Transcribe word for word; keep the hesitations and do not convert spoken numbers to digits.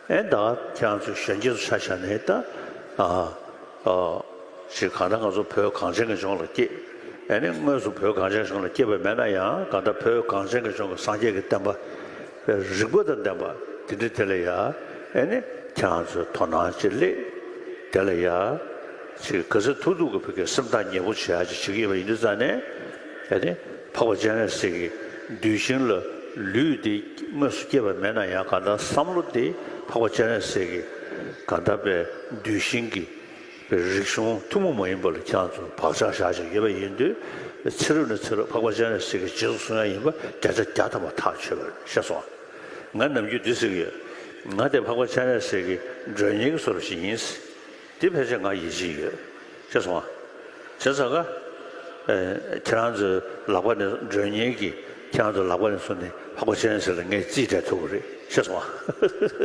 ཨེ་ད་ཁྱེད་རང་ཚོ་གཞོན་སྐྱེས་ཚོ་ཆ་བཞག་ནས་ད་ཨ་ཨ་ཅིག་གང་ལྟར་ང་ཚོ་བོད་གངས་ཅན་གྱི་ལྗོངས་ལ་སྐྱེས། ཨེ་ནི་དངོས་སུ་བོད་གངས་ཅན་གྱི་ལྗོངས་ལ་སྐྱེས་པ་མེད་ན་ཡང་གང་ལྟར་བོད་གངས་ཅན་གྱི་ལྗོངས་ཀྱི་སངས་རྒྱས་ཀྱི་བསྟན་པ་རིག་པ་དང་ལྡན་པ་དེ་འདྲ་དེ་ལ་ཡ་ཨེ་ནི་ཁྱེད་རང་ཚོས་དོ་སྣང་ཅིག་སླེབས། དེ་ལ་ཡ་ཅིག་ག་ཚོད་ཐུབ་ཐུབ་ཀྱི་བོད་ཀྱི་སེམས་ཐག་ཉེ་པོ་བྱེད་ཡ་ཅིག་བྱེད་ཀྱི་ཡོད་པ་ཡིན་དུས་ཙང་ནས་ཨེ་ནི་འཕགས་པ་སྤྱན་རས་གཟིགས་ཀྱི་གདུལ་ཞིང་ལ་ལུས་དེ་དངོས་སུ་སྐྱེས་པ་མེད་ན་ཡང་གང་ལྟར་བསམ་བློ་དེ་འཕགས་པ་སྤྱན་རས་གཟིགས་ཀྱི་གང་ལྟར་པའི་གདུལ་ཞིང་གི་རིག་གཞུང་ཐུན་མོང་མ་ཡིན་པ་ལ་ཁྱེད་རང་ཚོ་བག་ཆགས་བཞག་བཞག་ཡོད་པ་ཡིན་དུས། ཚེ་རབས་ནས་ཚེ་རབས་འཕགས་པ་སྤྱན་རས་གཟིགས་ཀྱི་རྗེས་སུ་བཟུང་ཡ་ཡིན་པ་བརྒྱ་ཆ་བརྒྱ་ཐམ་པ་ཐག་ཆོད་པ་རེད། ཤེས་སོང་ང་། ནམ་རྒྱུན་འདི་ཟེར་གྱི་ཡོད། ང་དེ་འཕགས་པ་སྤྱན་རས་གཟིགས་ཀྱི་མགྲོན་གཉེར་གྱི་བཟོ་འདྲ་ཞིག་ཡིན། དེ་ཕལ་ཆེར་ང་ཡིད་ཆེས་ཡོད། ཤེས་སོང་ང་། བྱས་ཙང་ཀ་ཁྱེད་རང་ཚོའི་ལག་པ་ནས་མགྲོན་གཉེར་གྱི་ཁྱེད་རང་ཚོའི་ལག་པ་ནས་བཟུང་ནས་འཕགས་པ་སྤྱན་རས་གཟིགས་ལ་ངས་རྩིས་སྤྲད་ཐུབ་ཀྱི་རེད། ཤེས་སོང་ང་།